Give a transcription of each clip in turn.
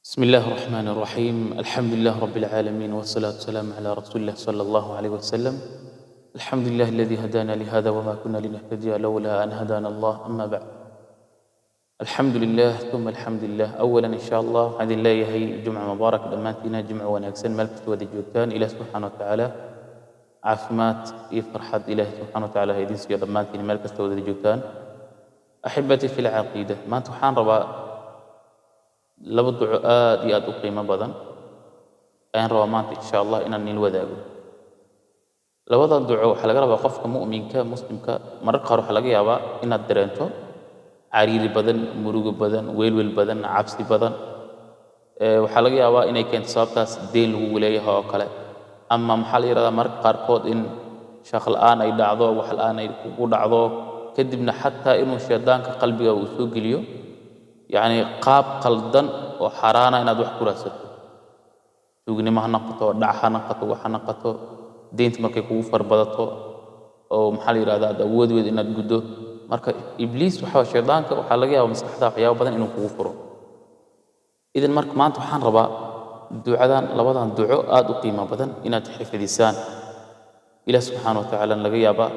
بسم الله الرحمن الرحيم، الحمد لله رب العالمين، والصلاة والسلام على رسول الله صلى الله عليه وسلم. الحمد لله الذي هدانا لهذا وما كنا لنهتدي لولا أن هدانا الله. أما بعد، الحمد لله ثم الحمد لله. أولا، إن شاء الله waxaan idin leeyahay jumca mubaarak dhammaantiina, jimco wanaagsan meel kasta wada joogtaan. Ilaah subxaana wa tacaala caafimaad iyo farxad Ilaahi subxaana wa tacaala ha idin siiyo dhammaantiin meel kasta wada joogtaan. أحبتي في العقيدة, maanta waxaan rabaa laba duco aad iyo aad u qiimo badan ayaan rabaa maanta insha Allah inaan nil wadaago. Labadan duco waxaa laga rabaa qofka mu'minka, muslimka. Mararka qaar waxaa laga yaabaa inaad dareento cariiri badan, murugo badan, welwel badan, cabsi badan. Waxaa laga yaabaa inay keento sababtaas deen lagugu leeyahay oo kale, ama maxaa la yidhahdaa, mararka qaarkood in shaqo la'aan ay dhacdo, wax la'aan ay kugu dhacdo, kadibna xataa inuu shaydaanka qalbiga uu soo geliyo, yacni, qaab qaldan oo xaaraana inaad wax ku raadsato, tuugnimo ha noqoto, dhac ha noqoto, wax ha noqoto. Deynta markay kugu farbadato oo, maxaa la yidhahdaa, aad awood weyd inaad guddo, marka Ibliis waxa shaydaanka waxaa laga yaabaa maskaxda waxyaabo badan inuu kugu furo. Idan marka maanta waxaan rabaa ducadan, labadan duco aad u qiimo badan inaad xifdisaan. Ilaah subxaana wa tacaala laga yaabaa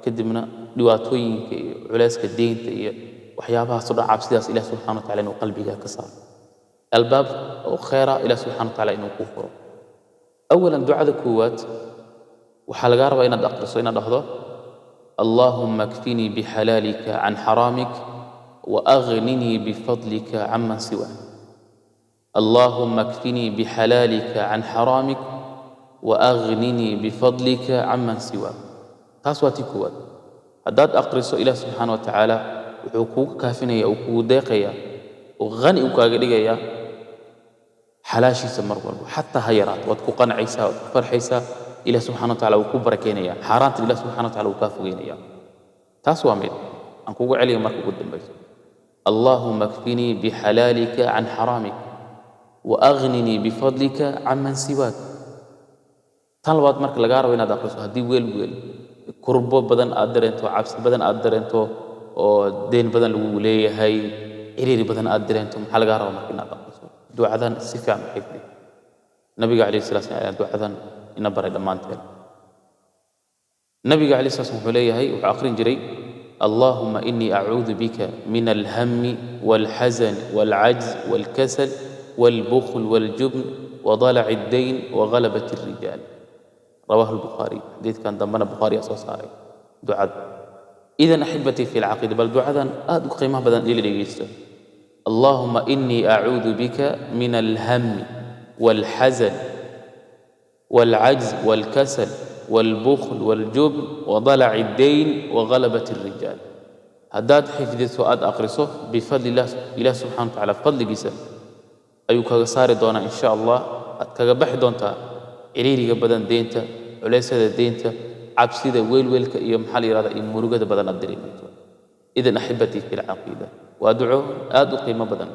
kadibna dhibaatooyinka iyo culayska deynta iyo waxyaabahaas oo dhan, cabsidaas, Ilaah subxana wa tacala inuu qalbiga ka saaro, albaab oo khayra Ilaah subxana wa tacala inuu kuu furo. Awalan, ducada koowaad waxaa lagaa rabaa inaad aqriso, inaad dhahdo: اللهم اكفني بحلالك عن حرامك وأغنني بفضلك عمن سواك. اللهم اكفني بحلالك عن حرامك وأغنني بفضلك عمن سواك. Taas waa tii koowaad. Haddaad aqriso, Ilaah subxaana wa tacaala wuxuu kugu kaafinaya uu kugu deeqaya oo hani uu kaaga dhigayaa xalaashiisa mar walba, xataa ha yaraato. Waad ku qancaysaa, waad ku farxaysaa. Ilah subxana wa tacala wuu ku barakeynaya. Xaaraanta Ilah subxana wa tacala wuu kaa fogeynaya. Taas waa mid aan kugu celiya. Marka ugu dambayso: اللهم اكفني بحلالك عن حرامك وأغنني بفضلك عمن سواك. Tan labaad marka lagaa rabo inaad aqriso haddii weel weel kurbo badan aad dareento, cabsi badan aad dareento, oo deen badan lagu leeyahay, ciriiri badan aad dareento, maxaa lagaa rabaa marka inaad aqriso? Ducadan si fiican u xifdi. Nabiga calayhi salatu salam ayaa ducadan ina baray dhammaanteen. Nabiga calayhi salam wuxuu leeyahay, wuxuu aqrin jiray: اللهم إني أعوذ بك من الهم والحزن والعجز والكسل والبخل والجبن وضلع الدين وغلبة الرجال. رواه البخاري. حديث كان دمنا بخاري soo saaray ducada. إذن أحبتي في العقيدة, bal ducadan aad u qiimaha badan ila dhegeysto: اللهم إني أعوذ بك من الهم والحزن والعجز والكسل والبخل والجبن وضلع الدين وغلبة الرجال. Haddaad xifdiso, aad aqriso, بفضل الله, Ilah subxana wa tacala fadligiisa ayuu kaga saari doonaa in sha Allah, aad kaga baxi doontaa ciriiriga badan deynta, culeysyada deynta, cabsida, weelweelka iyo, maxaa la yihahda, iyo murugada badan aad dareemayso. إذن أحبتي في العقيدة, waa duco aad u qiimo badan.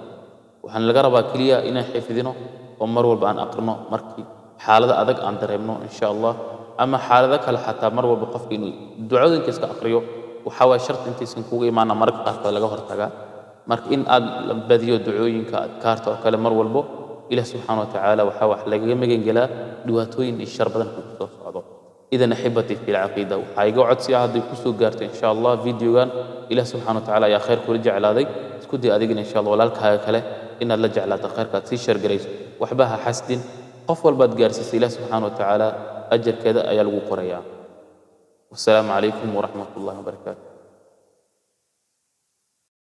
Waxaan laga rabaa keliya inaan xifdino oo mar walba aan aqrino markii xaalado adag aan dareemno in sha Allah, ama xaalado kale xataa. Mar walba qofka inuu ducooyinka iska aqriyo waxaa waye shart intaysan kugu imaana mararka qaarkood laga hortagaa. Marka in aad la badiyo ducooyinka, adkaarta oo kale mar walbo, Ilah subxaana wa tacaala waxaa wax lagaga magan gelaa dhibaatooyin iyo shar badan kugu soo socdo. إذن أحبتي في العقيدة, waxaa iga codsi ah, hadday kusoo gaarto insha Allah videogan, Ilah subxana wa tacala ayaa khayr kula jeclaaday, isku day adigina insha Allah walaalkaaga kale inaad la jeclaato khayrka, aad sii share garayso. Waxba ha xasdin. Qof walbaad gaarsiisay, Ilah subxaana wa tacaala ajarkeeda ayaa lagu qorayaa. Wasalaamu calaykum waraxmat ullahi wabarakaatu.